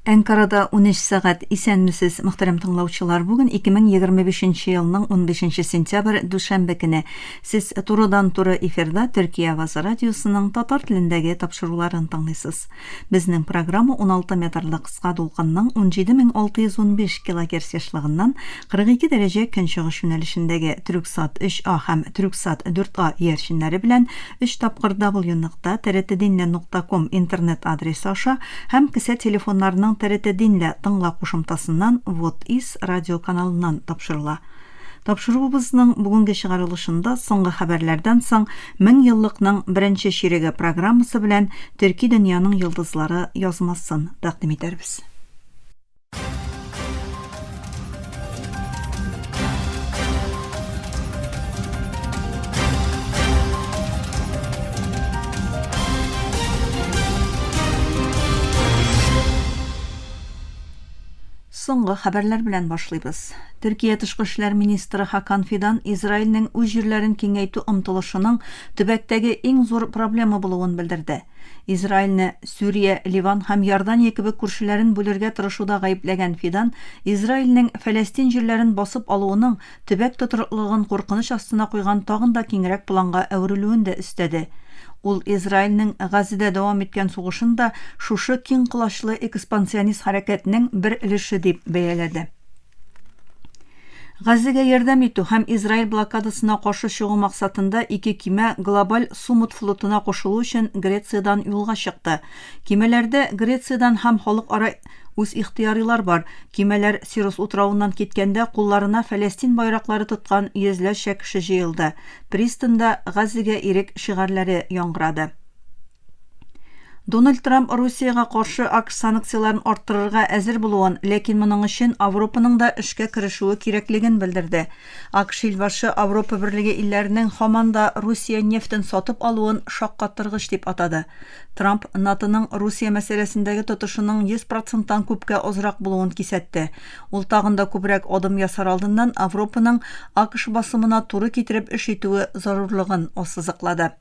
Әнкарада 13 сәгать. Исәнмесез, мөхтәрәм тыңлаучылар. Бүген 2025 елның 15 сентябрь, дүшәмбе көне. Сез турыдан-туры эфирда Төркия авазы радиосының татар телендәге тапшыруларын тыңлыйсыз. Безнең программа 16 метрлы кыска дулкынның 17615 килогерц ешлыгыннан 42 дәрәҗә көнчыгыш юнәлешендәге Трюксат 3А һәм Трюксат 4А иярченнәре белән Өч тапкыр w нокта trtdinle нокта ком интернет адресы аша һәм кесә телефоннарының TRT Dinle тыңла кушымтасыннан Вот Ис радиоканалыннан тапшырыла. Тапшыруыбызның бүгенге чыгарылышында соңгы хәбәрләрдән соң Меңьеллыкның беренче чиреге программасы белән Төрки дөньяның йолдызлары язмасын тәкъдим итәрбез. Соңгы хәбәрләр белән башлыйбыз. Төркия тышкы эшләр министры Хакан Фидан Израильнең үз җирләрен киңәйтү омтылышының төбәктәге иң зур проблема булуын белдерде. Израильне Сүрия, Ливан һәм Иордания кебек күршеләрен бүлергә тырышуда гаепләгән Фидан Израильнең Фәләстин җирләрен басып алуының төбәк тотрыклылыгын куркыныч астына куйган тагын да киңрәк планга әверелүен дә өстәде. Ул Израильнең Газзәдә дәвам иткән сугышын да шушы киң колачлы экспансионист хәрәкәтнең бер өлеше дип бәяләде. Газзәгә ярдәм итү һәм Израиль блокадасына каршы чыгу максатында ике кимә глобаль Сумут флотына кушылу өчен Грециядән юлга чыкты. Кимәләрдә Грециядән һәм халыкара үзихтыярилар бар. Кимәләр Сирос утравыннан киткәндә кулларына Фәләстин байраклары тоткан йөзләрчә кеше җыелды. Пристаньда Газзәгә ирек шигарьләре яңгырады. Дональд Трамп Русиягә каршы АКШ санкцияләрен арттырырга әзер булуын, ләкин моның өчен Авропаның да эшкә керешүе кирәклеген белдерде. АКШ илбашы Авропа Берлеге илләренең һаман да Русия нефтен сатып алуын шаккатыргыч дип атады. Трамп НАТОның Русия мәсьәләсендәге тотышының 100 проценттан күпкә азрак булуын кисәтте. Ул тагын да күбрәк адым ясар алдыннан Авропаның АКШ басымына туры китереп эш итүе зарурлыгын ассызыклады.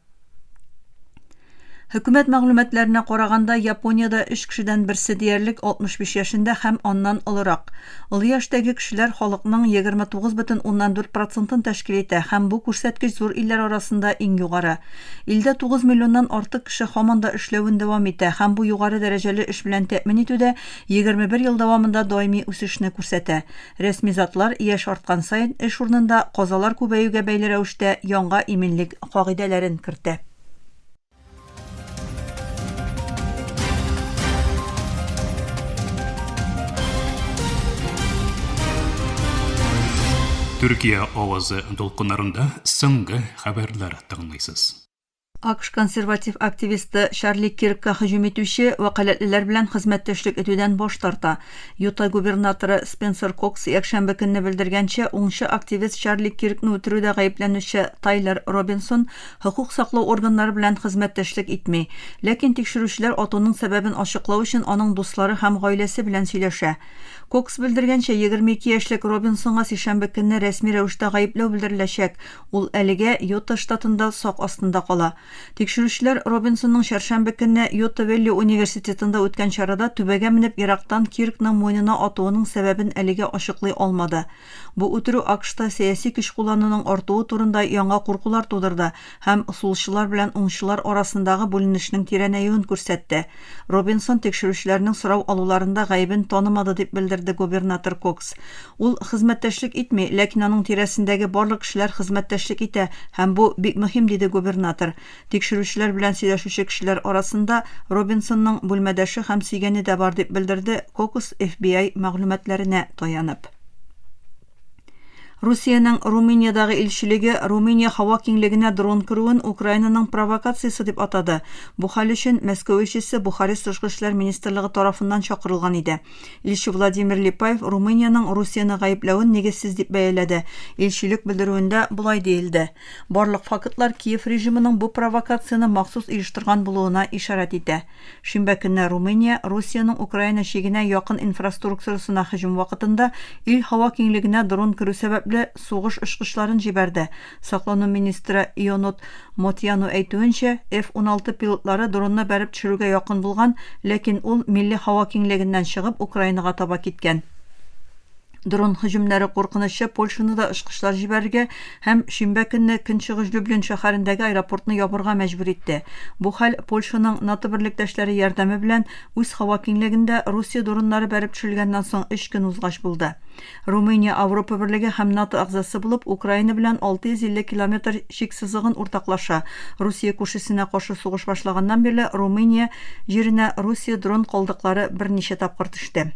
Хөкүмәт мәгълүматларына караганда, Япониядә өч кешедән берсе диярлек 65 яшендә һәм аннан олырак. Олы яшьтәге кешеләр халыкның 29,4 процентын тәшкил итә һәм бу күрсәткеч зур илләр арасында иң югары. Илдә 9 миллионнан артык кеше һаман да эшләвен дәвам итә һәм бу югары дәрәҗәле эш белән тәэмин итүдә 21 ел дәвамында даими үсешне күрсәтә. Рәсми затлар, яшь арткан саен, эш урынында казалар күбәюгә бәйле рәвештә яңа иминлек кагыйдәләрен кертә. Төркия авазы дулкыннарында соңгы хәбәрләр тыңлыйсыз. АКШ консерватив активисты Чарли Киркка һөҗүм итүче вәкаләтлеләр белән хезмәттәшлек итүдән баш тарта. Юта губернаторы Спенсер Кокс якшәмбе көнне белдергәнчә, уңчы активист Чарли Киркны үтерүдә гаепләнүче Тайлер Робинсон хокук саклау органнары белән хезмәттәшлек итми. Ләкин тикшерүчеләр атуның сәбәбен ачыклау өчен аның дуслары һәм гаиләсе белән сөйләшә. Кокс белдергәнчә, 22 яшьлек Робинсонга сишәмбе көнне рәсми рәвештә гаепләү белдереләчәк. Ул әлегә Юта штатында сак астында кала. Тикшерүчеләр Робинсонның чәршәмбе көнне Юта-Вэлли университетында үткән чарада түбәгә менеп ерактан Киркның муенына атуының сәбәбен әлегә ачыклый алмады. Бу үтерү АКШта сәяси көч куллануның артуы турында яңа куркулар тудырды һәм сулчылар белән уңчылар арасындагы бүленешнең тирәнәюен күрсәтте. Робинсон тикшерүчеләрнең сорау алуларында гаебен танымады дип белдерде губернатор Кокс. Ул хезмәттәшлек итми, ләкин аның тирәсендәге барлык кешеләр хезмәттәшлек итә һәм бу бик мөһим, диде губернатор. Тикшерүчеләр белән сөйләшүче кешеләр арасында Робинсонның бүлмәдәше һәм сөйгәне дә бар, дип белдерде Кокс FBI мәгълүматларына таянып. Русиянең Румыниядагы илчелеге Румыния һава киңлегенә дрон керүен Украинаның провокациясе дип атады. Бу хәл өчен Мәскәү илчесе Бухарест тышкы эшләр министрлыгы тарафыннан чакырылган иде. Илче Владимир Липаев Румыниянең Русияне гаепләвен нигезсез дип бәяләде. Илчелек белдерүендә болай диелде, Барлык фактлар Киев режимының бу провокацияне махсус оештырган булуына ишарәт итә. Шимбә көнне Румыния Русиянең Украина чигенә якын инфраструктурасына һөҗүм вакытында ил һава киңлегенә дрон керү сәбәпле төрле сугыш очкычларын җибәрде. Саклану министры Ионут Мотьяну әйтүенчә, F-16 пилотлары дронны бәреп төшерүгә якын булган, ләкин ул милли һава киңлегеннән чыгып Украинага таба киткән. Дрон һөҗүмнәре куркынычы Польшаны да очкычлар җибәрергә һәм шимбә көнне Көнчыгыш Люблин шәһәрендәге аэропортны ябырга мәҗбүр итте. Бу хәл Польшаның НАТО берлектәшләре ярдәме белән үз һава киңлегендә Русия дроннары бәреп төшерелгәннән соң өч көн узгач булды. Румыния Авропа Берлеге һәм НАТО әгъзасы булып, Украина белән 650 километр чик сызыгын уртаклаша. Русия күршесенә каршы сугыш башлаганнан бирле Румыния җиренә Русия дрон калдыклары берничә тапкыр төште.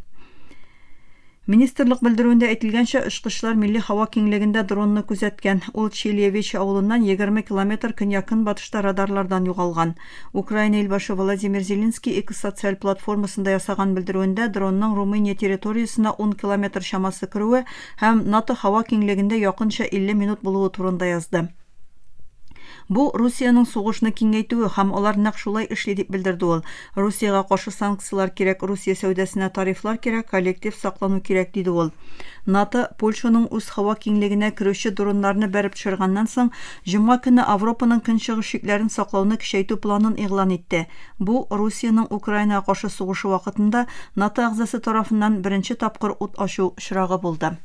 Министрлык белдерүендә әйтелгәнчә, очкычлар милли һава киңлегендә дронны күзәткән. Ул Чельевич авылыннан 20 километр көньяк-көнбатышта радарлардан югалган. Украина илбашы Володимир Зеленский X социаль платформасында ясаган белдерүендә дронның Румыния территориясенә ун километр чамасы керүе һәм НАТО һава киңлегендә якынча 50 минут булуы турында язды. Бу Русиянең сугышны киңәйтүе һәм алар нәкъ шулай эшли, дип белдерде ул. Русиягә каршы санкцияләр кирәк, Русия сәүдәсенә тарифлар кирәк, коллектив саклану кирәк, диде ул. НАТО Польшаның үз һава киңлегенә керүче дроннарны бәреп төшергәннән соң, җомга көнне Авропаның көнчыгыш чикләрен саклауны көчәйтү планын игълан итте. Бу Русиянең Украинага каршы сугышы вакытында НАТО әгъзасы тарафыннан беренче тапкыр ут ачу очрагы булды.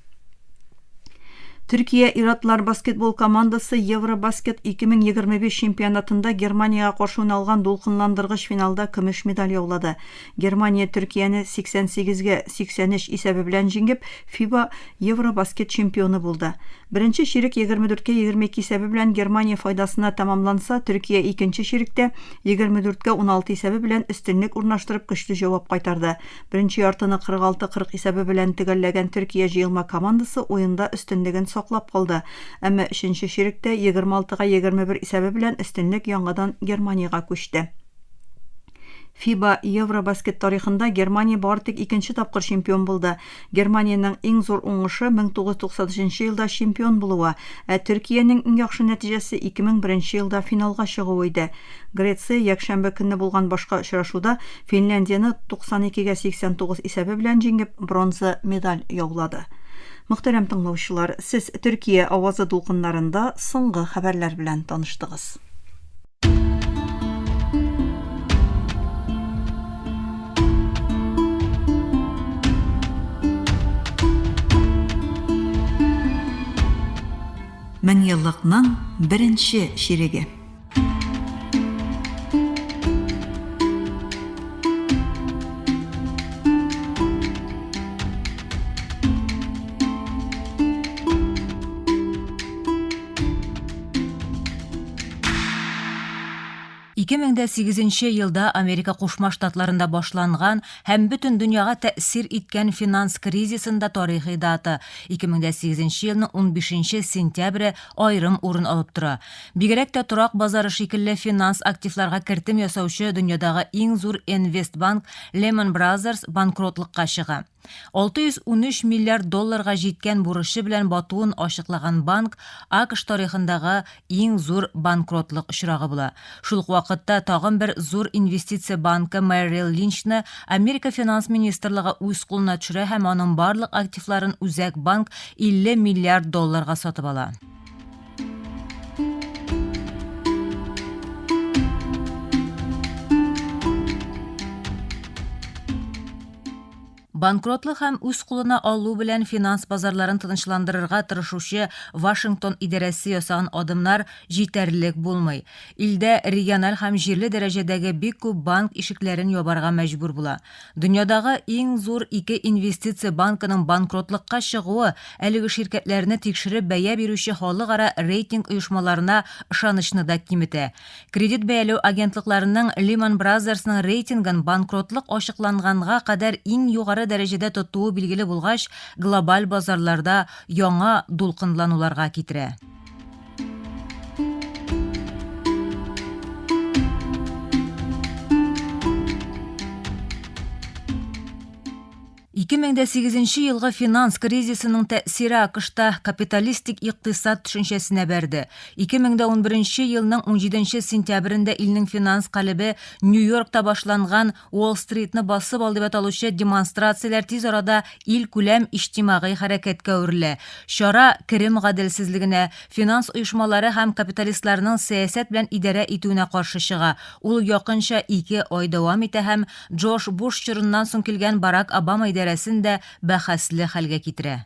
Төркия ир-атлар баскетбол командасы Евробаскет 2025 чемпионатында Германиягә каршы уйналган дулкынландыргыч финалда көмеш медаль яулады. Германия Төркияне 88 гә 83 исәбе белән җиңеп, ФИБА Евробаскет чемпионы булды. Беренче чирек 24 кә 22 исәбе белән Германия файдасына тәмамланса, Төркия икенче чиректә 24 кә 16 исәбе белән өстенлек урнаштырып көчле җавап кайтарды. Беренче яртыны 46, 40 исәбе белән төгәлләгән Төркия җыелма командасы уенда өстенлеген саклап калды. Әмма өченче чиректә 26 га 21 исәбе белән өстенлек яңадан Германиягә күчте. ФИБА Евробаскет тарихында Германия бары тик икенче тапкыр чемпион булды. Германиянең иң зур уңышы, 1993 елда чемпион булуы, ә Төркиянең иң яхшы нәтиҗәсе 2001 елда финалга чыгуы иде. Греция якшәмбе көнне булган башка очрашуда Финляндияне 92 гә 89 исәбе белән җиңеп, бронза медаль яулады. Мөхтәрәм тыңлаучылар, сез Төркия авазы дулкыннарында соңгы хәбәрләр белән таныштыгыз. Меңьеллыкның беренче чиреге. 2008 елда Америка Кушма Штатларында башланган һәм бөтен дөньяга тәэсир иткән финанс кризисында тарихи дата, 2008 елның 15 сентябре аерым урын алып тора. Бигрәк тә торак базары шикелле финанс активларга кертем ясаучы дөньядагы иң зур инвестбанк Lehman Brothers банкротлыкка чыга. 613 миллиард долларга җиткән бурычы белән батуын ачыклаган банк АКШ тарихындагы иң зур банкротлык очрагы була. Шул ук вакытта тагын бер зур инвестиция банкы Merrill Lynch-ны Америка финанс министрлыгы үз кулына төшерә һәм аның барлык активларын Үзәк банк 50 миллиард долларга сатып ала. Банкротлык һәм үз кулына алу белән финанс базарларын тынычландырырга тырышучы Вашингтон идарәсе ясаган адымнар җитәрлек булмый. Илдә региональ һәм җирле дәрәҗәдәге бик күп банк ишекләрен ябарга мәҗбүр була. Дөньядагы иң зур ике инвестиция банкының банкротлыкка чыгуы әлеге ширкәтләрне тикшереп бәя бирүче халыкара рейтинг оешмаларына ышанычны да киметә. Кредит бәяләү агентлыкларының Lehman Brothers-ның рейтингын банкротлык ачыкланганга кадәр иң югары дәрәҗәдә тотуы билгеле булгач, глобаль базарларда яңа дулкынлануларга китерә. 2008 нче елгы финанс кризисының тәэсире АКШта капиталистик икътисад төшенчәсенә бәрде. 2011 нче елның унҗиденче сентябрендә илнең финанс калебе Нью-Йоркта башланган Уолл-стритны басып ал дип аталучы демонстрацияләр тиз арада илкүләм иҗтимагый хәрәкәткә әверелә. Чара керем гаделсезлегенә, финанс оешмалары һәм капиталистларның сәясәт белән идарә итүенә каршы чыга. Ул якынча ике ай дәвам итә һәм Джордж Буш чорыннан соң килгән Барак Обама идарәсен дә бәхәсле хәлгә китерә.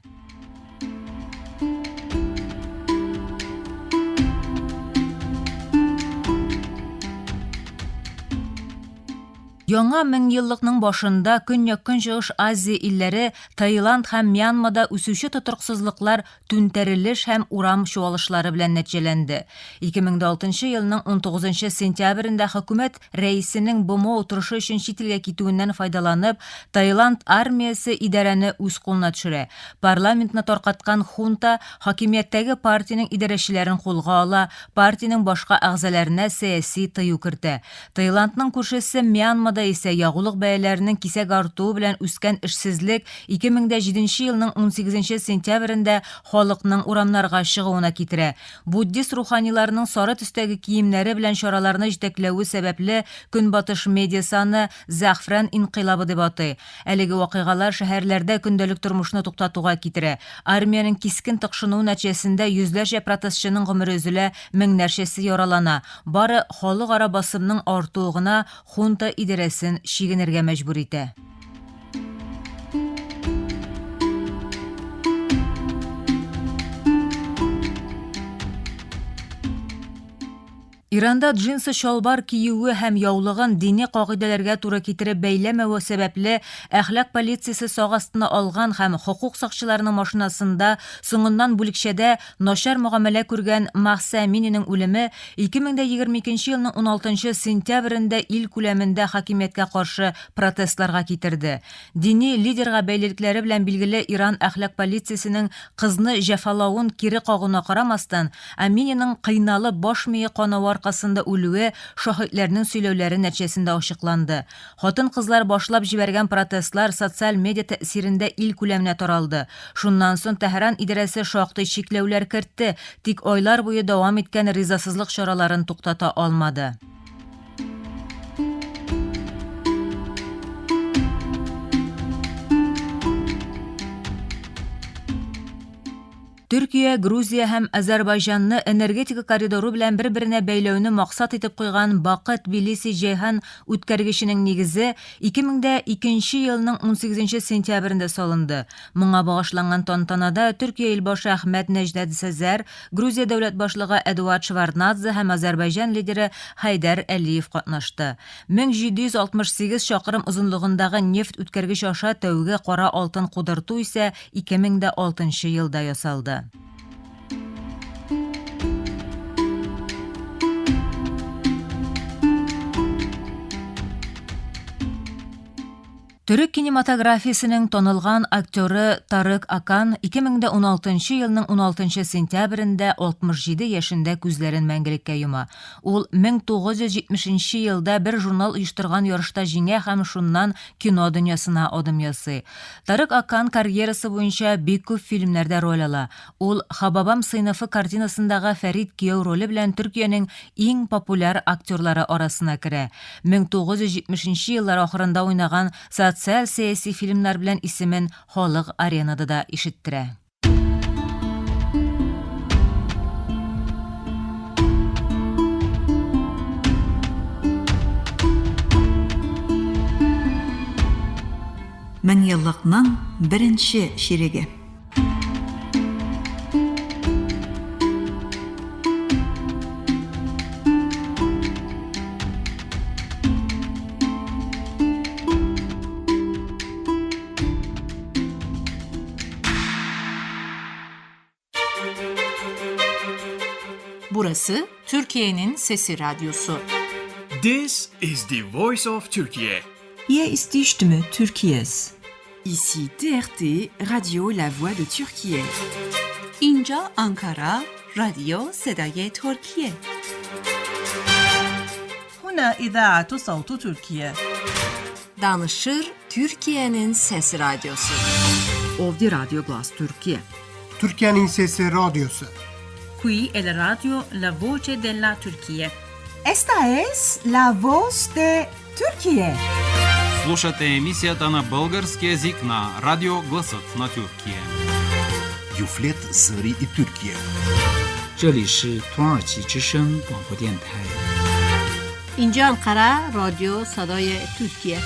Яңа меңьеллыкның башында Көньяк-Көнчыгыш Азия илләре Таиланд һәм Мьянмада үсүче тотрыксызлыклар түнтәрелеш һәм урам чуалышлары белән нәтиҗәләнде. 2006 нчы елның унтугызынчы сентябрендә хөкүмәт рәисенең БМО утырышы өчен чит илгә китүеннән файдаланып, Таиланд армиясе идарәне үз кулына төшерә. Парламентны таркаткан хунта хакимияттәге партиянең идарәчеләрен кулга ала, партиянең башка әгъзаләренә сәяси тыю кертә. Таиландның күршесе Мьянмада исә ягулык бәяләренең кисәк артуы белән үскән эшсезлек 2007 нче елның унсигезенче сентябрендә халыкның урамнарга чыгуына китерә. Буддист руханиларының сары төстәге киемнәре белән чараларны җитәкләве сәбәпле, Көнбатыш медиасы аны Зәгъфран инкыйлабы дип атый. Әлеге вакыйгалар шәһәрләрдә көндәлек тормышны туктатуга китерә. Армиянең кискен тыкшынуы нәтиҗәсендә йөзләрчә протестчының гомере өзелә, меңнәрчәсе яралана. Бары халыкара басымның артуы гына хунта идарәсен чигенергә мәҗбүр итә. Иранда джинсы чалбар киюе һәм яулыгын дини кагыйдәләргә туры китереп бәйләмәве сәбәпле, әхлак полициясе сак астына алган һәм хокук сакчыларының машинасында, соңыннан бүлекчәдә начар мөгамәлә күргән Махса Әмининең үлеме 2022 елның уналтынчы сентябрендә ил күләмендә хакимияткә каршы протестларга китерде. Дини лидерга бәйлелекләре белән билгеле Иран әхлак полициясенең кызны җәфалавын кире кагуына карамастан, Амининың кыйналып баш мие канавы аркасында үлүе шаһитләрнең сөйләүләре нәтиҗәсендә ачыкланды. Хатын-кызлар башлап җибәргән протестлар социаль медиа тәэсирендә ил күләменә таралды. Шуннан соң Тәһран идарәсе шактый чикләүләр кертте, тик айлар буе дәвам иткән ризасызлык чараларын туктата алмады. Төркия, Грузия һәм Азәрбайҗанны энергетика коридоры белән бер-беренә бәйләүне максат итеп куйган Бакы-Тбилиси-Җәйһан үткәргеченең нигезе 2002 елның 18 сентябрендә салынды. Моңа багышланган тантанада Төркия илбашы Әхмәт Нәҗдәт Сәзәр, Грузия дәүләт башлыгы Эдуард Шеварднадзе һәм Азәрбайҗан лидеры Хәйдәр Әлиев катнашты. 1768 чакрым озынлыгындагы нефть үткәргеч аша тәүге кара алтын кудырту исә 2006 елда ясалды. Төрек кинематографиясенең танылган актеры Тарык Акан 2016 елның 16 сентябрендә 67 яшендә күзләрен мәңгелеккә йома. Ул 1970 елда бер журнал оештырган ярышта җиңә һәм шуннан кино дөньясына адым ясый. Тарык Акан карьерасы буенча бик күп фильмнәрдә роль ала. Ул Хабабам сыйныфы картинасындагы Фәрит кияү роле белән Төркиянең иң популяр актерлары арасына керә. 1970 нче еллар ахырында уйнаган социаль-сәяси фильмнар белән исемен халык аренада да ишеттерә. Меңьеллыкның беренче чиреге. Burası Türkiye'nin Sesi Radyosu. This is the voice of Türkiye. Hier ist die Stimme Türkiyes. Ici TRT, Radio La Voix de Türkiye. اینجا آنکارا رادیو صدای ترکیه. هنا هنا إذاعة صوت تركيا. Danışır Türkiye'nin Sesi Radyosu. Ovdje Radio Glas Türkiye. Türkiye'nin Sesi Radyosu. Qui è la radio La Voce della Turchia. Esta es la voz de Türkiye. Слушате емисията на български език на Радио Гласът на Тюркия. Юфлет Зъри и Türkiye. 这里是土耳其之声广播电台。 اینجا انقره رادیو صدای ترکیه.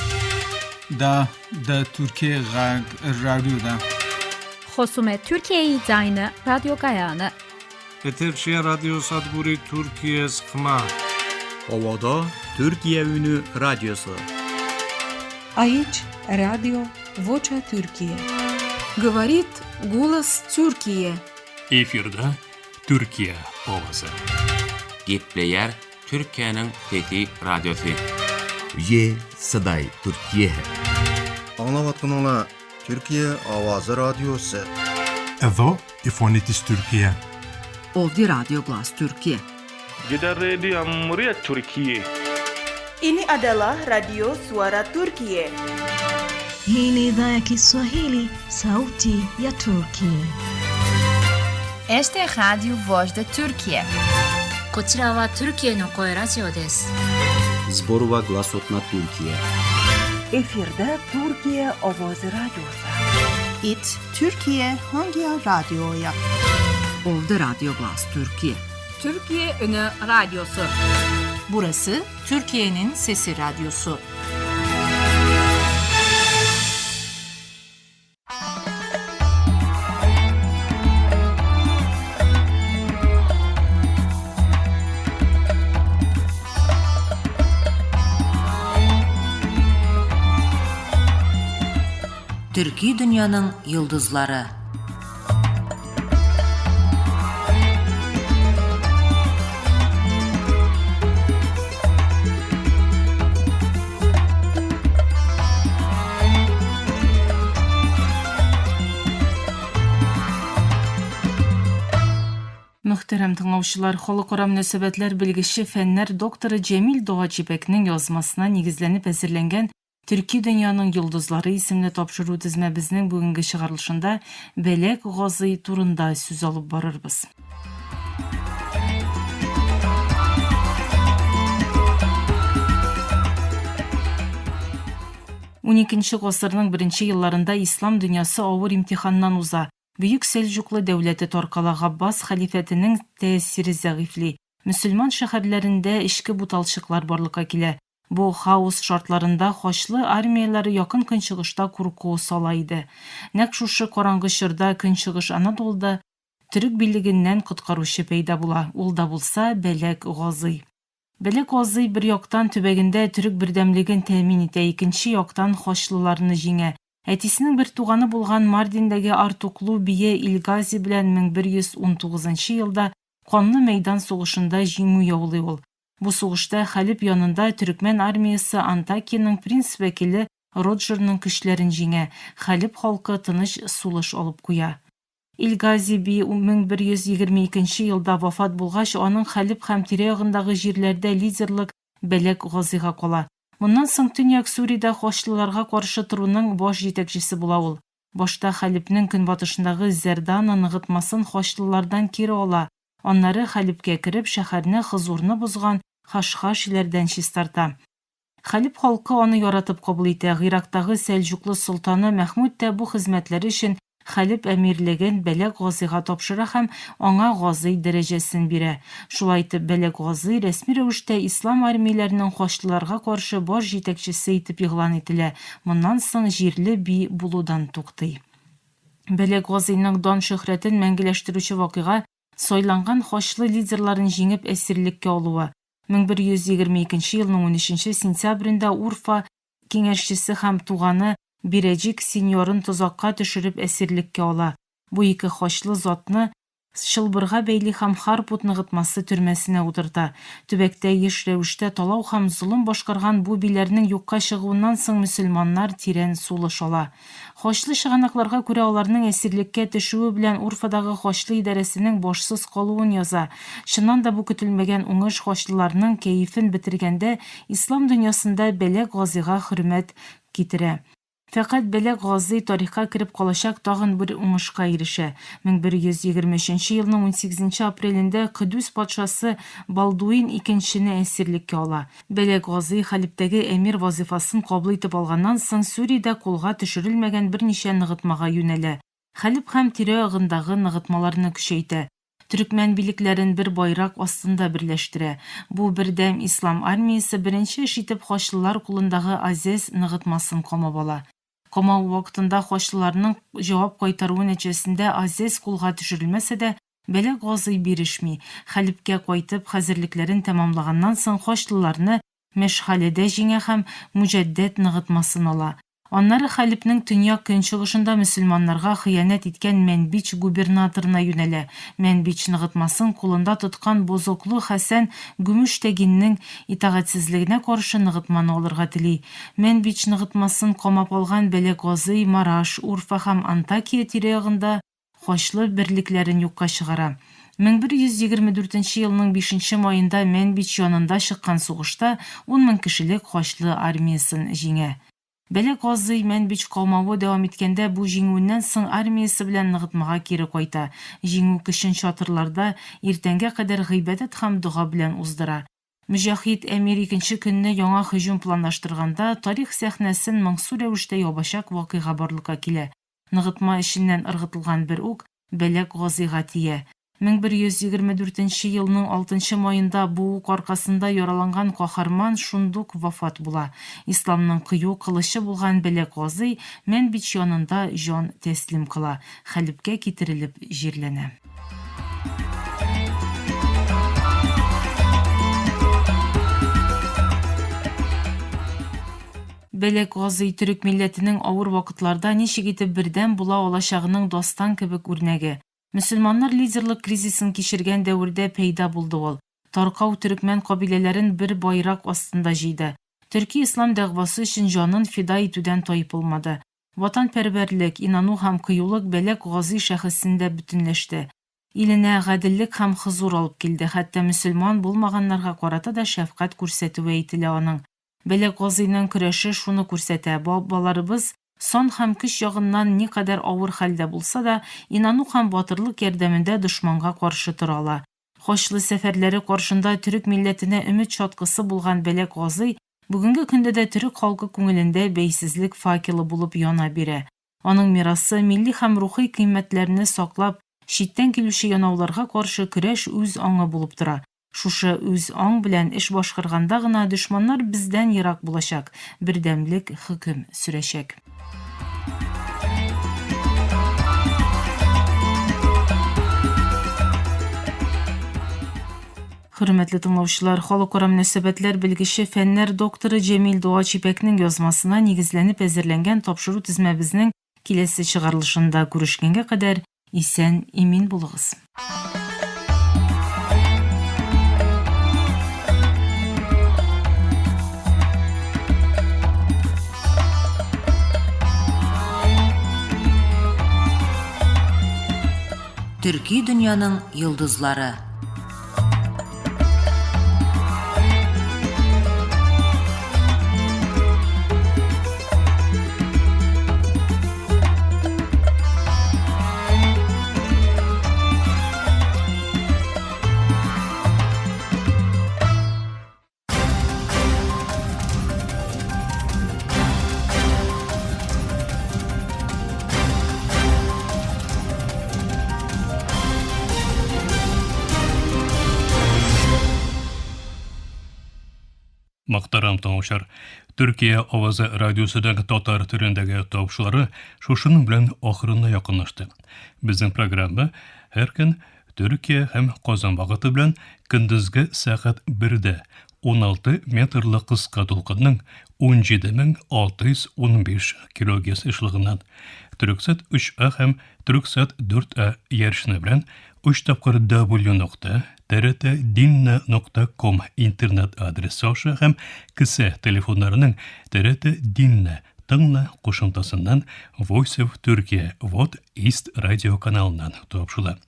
دا د ترکیې غږ رادیو ده. خصوم Türkiye'yi زاینه رادیو گایانه. Eterşiye Radyo Sadguri Türkiye Sıkma. Ovada Türkiye Ünü Radyosu. Aici Radio Vocea Türkiye. Говорит голос Türkiye. Efirde Türkiye Owazy. Gepleýär Türkiýäniň Sesi Radiosy. Ye Saday Türkiye. Аңлаватқаныңла Türkiye Avazı Radyosu. Εδώ η φωνή της Τουρκία. Ovdje Radio Glas Türkiye. Gidan rediyon muryar Turkiye. Ini adalah Radio Suara Turkiye. Hii ni idhaa ya Kiswahili, sauti ya Turki. Esta é Rádio Voz da Turquia. こちらはトルキエの声ラジオです。 Зборува гласот на Туркија. Efirde Türkiye Ovozi Radyosu. It Türkiye Hangi Radyoya? Ovdje Radio Glas Türkiye. Türkiye Ünü Radyosu. Burası Türkiye'nin Sesi Radyosu. Төрки дөньяның йолдызлары. Мөхтәрәм тыңлаучылар, халыкара мөнәсәбәтләр белгече, фәннәр докторы Җәмил Догачибәкнең язмасына нигезләнеп әзерләнгән Төрки дөньяның йолдызлары исемле тапшыру тезмәбезнең бүгенге чыгарылышында Бәләк Газый турында сүз алып барырбыз. Уникенче гасырның беренче елларында ислам дөньясы авыр имтиханнан уза. Бөек Сәлҗуклы дәүләте таркала, Габбас хәлифәтенең тәэсире зәгыйфьли. Мөселман шәһәрләрендә эчке буталчыклар барлыкка килә. Бу хаос шартларында хачлы армияләре Якын Көнчыгышта курку сала иде. Нәкъ шушы караңгы чорда Көнчыгыш Анадолуда төрек билегеннән коткаручы пәйда була, ул да булса Бәләк Газый. Бәләк Газый бер яктан төбәгендә төрек бердәмлеген тәэмин итә, икенче яктан хачлыларны җиңә. Әтисенең бертуганы булган Мардиндәге Артуклу бие Илгази белән 1119 елда канлы мәйдан сугышында җиңү яулый ул. Бу сугышта Хәлеб янында төрекмән армиясе Антакиянең принц вәкиле Роджерның көчләрен җиңә, Хәлеб халкы тыныч сулыш алып куя. Илгази би 1122 елда вафат булгач, аның Хәлеб һәм тирә-ягындагы җирләрдә лидерлык Бәләк Газыйга кала. Моннан соң Төньяк Сүриядә хачлыларга каршы торуның баш җитәкчесе була ул. Башта Хәлебнең көнбатышындагы Зәрдана ныгытмасын хачлылардан кире ала, аннары Хәлебкә кереп, шәһәрне хозурны бозган хашхашиләрдән чистарта. Хәлеб халкы аны яратып кабул итә, Гыйрактагы сәлҗуклы солтаны Мәхмүд тә бу хезмәтләре өчен Хәлеб әмирлеген Бәләк Газыйга тапшыра һәм аңа Газый дәрәҗәсен бирә. Шулай итеп, Бәләк Газый рәсми рәвештә ислам армияләренең хачлыларга каршы баш җитәкчесе итеп игълан ителә, моннан соң җирле би булудан туктый. Бәләк Газыйның дан-шөһрәтен мәңгеләштерүче вакыйга, сайланган хачлы лидерларын җиңеп әсирлеккә алуы. 1122 елның унөченче сентябрендә Урфа киңәшчесе һәм туганы Бирәҗик сеньорын тозакка төшереп әсирлеккә ала. Бу ике хачлы затны Чылбырга бәйли һәм Харпут ныгытмасы төрмәсенә утырта. Төбәктә еш рәвештә талау һәм золым башкарган бу биләрнең юкка чыгуыннан соң мөселманнар тирән сулыш ала. Хачлы чыганакларга күрә аларның әсирлеккә төшүе белән Урфадагы хачлы идарәсенең башсыз калуын яза. Чыннан да бу көтелмәгән уңыш хачлыларның кәефен бетергәндә ислам дөньясында Бәләк Газыйга хөрмәт китерә. Фәкать Бәләк Газый тарихка кереп калачак тагын бер уңышка ирешә. 1123 елның унсигезенче апрелендә Көдүс патшасы Балдуин Икенчене әсирлеккә ала. Бәләк Газый Хәлебтәге әмир вазыйфасын кабул итеп алганнан соң Сүриядә кулга төшерелмәгән берничә ныгытмага юнәлә. Хәлеб һәм тирә-ягындагы ныгытмаларны көчәйтә. Төрекмән билекләрен бер байрак астында берләштерә. Бу бердәм ислам армиясе беренче эш итеп хачлылар кулындагы Азез ныгытмасын камап ала. Камау вакытында хачлыларның җавап кайтаруы нәтиҗәсендә Азез кулга төшерелмәсә дә, Бәләк Газый бирешми. Хәлебкә кайтып, хәзерлекләрен тәмамлаганнан соң хачлыларны Мәшхаледә җиңә һәм Муҗәддәд ныгытмасын ала. Аннары Хәлебнең төньяк-көнчыгышында мөселманнарга хыянәт иткән Мәнбич губернаторына юнәлә. Мәнбич ныгытмасын кулында тоткан Бозоклы Хәсән Гүмүштәгиннең итагатьсезлегенә каршы ныгытманы алырга тели. Мәнбич ныгытмасын камап алган Бәләк Газый, Мараш, Урфа һәм Антакия тирә-ягында хачлы берлекләрен юкка чыгара. 1124 нче елның бишенче маенда Мәнбич янында чыккан сугышта 10 мең кешелек хачлы армиясен җиңә. Бәла Казый Мәнбич камавы дәвам иткәндә бу җиңүеннән соң армиясе белән ныгытмага кире кайта. Җиңү кичен чатырларда иртәнгә кадәр гыйбадәт һәм дога белән уздыра. Мөҗәһит әмир икенче көнне яңа һөҗүм планлаштырганда, тарих сәхнәсен моңсу рәвештә ябачак вакыйга барлыкка килә. Ныгытма эченнән ыргытылган бер ук Бәләк Газыйга тия. 1124 нче елның алтынчы маенда бу ук аркасында яраланган каһарман шундук вафат була. Исламның кыю кылычы булган Бәләк Газый Мәнбич янында җан тәслим кыла, Хәлебкә китерелеп җирләнә. Бәләк Газый төрек милләтенең авыр вакытларда ничек итеп бердәм була алачагының дастан кебек үрнәге. Мөселманнар лидерлык кризисын кичергән дәвердә пәйда булды ул. Таркау төрекмән кабиләләрен бер байрак астында җыйды. Төрки ислам дәгъвасы өчен җанын фида итүдән тайпылмады. Ватанпәрвәрлек, инану һәм кыюлык Бәләк Газый шәхесендә бөтенләште. Иленә гаделлек һәм хозур алып килде, хәтта мөселман булмаганнарга карата да шәфкать күрсәтүе әйтелә аның. Бәләк Газыйның көрәше шуны күрсәтә, бабаларыбыз сан һәм көч ягыннан никадәр авыр хәлдә булса да, инану һәм батырлык ярдәмендә дошманга каршы тора ала. Хачлы сәфәрләре каршында төрек милләтенә өмет чаткысы булган Бәләк Газый бүгенге көндә дә төрек халкы күңелендә бәйсезлек факелы булып яна бирә. Аның мирасы, милли һәм рухый кыйммәтләрне саклап, читтән килүче янауларга каршы көрәш үз аңы булып тора. Шушы үз аң белән эш башкарганда гына дошманнар бездән ерак булачак, бердәмлек хөкем сөрәчәк. Хөрмәтле тыңлаучылар, халыкара мөнәсәбәтләр белгече, фәннәр докторы Җәмил Дуачипәкнең язмасына нигезләнеп әзерләнгән тапшыру тезмәбезнең киләсе чыгарылышында күрешкәнгә кадәр исән имин булыгыз. Төрки дөньяның йолдызлары. Мөхтәрәм тыңлаучылар, Төркия авазы радиосының татар телендәге тапшырулары шушының белән ахырына якынлашты. Безнең программа һәр көн Төркия һәм Казан вакыты белән көндезге сәгать 1дә 16 метрлы кыска дулкынның 17615 килогерц ешлыгыннан Төрксат 3А һәм Төрксат 4А ярышны белән Өч тапкыр W нокта TRT нокта ком интернет адресы аша һәм кесә телефоннарының TRT Dinle тыңла кушымтасыннан Voice of Turkey Вот East радио каналыннан тапшыла.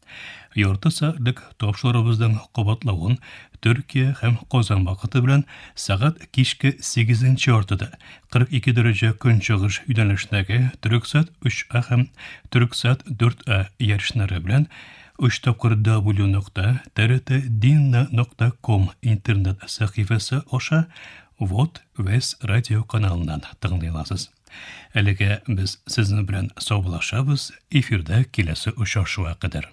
Ярты сәгатьлек тапшырубызның кабатлавын Төркия һәм Казан вакыты белән сәгать кичке 8 яртыда 42 дәрәҗә көнчыгыш юнәлешендәге Төрексат 3А һәм Төрексат 4А ярышлары белән 3 тапкыр W нокта TRT нокта ком интернет сәхифәсе аша Вот Вес радио каналыннан тыңлый аласыз. Әлегә без сезнең белән саубуллашабыз, эфирда киләсе очрашуга кадәр.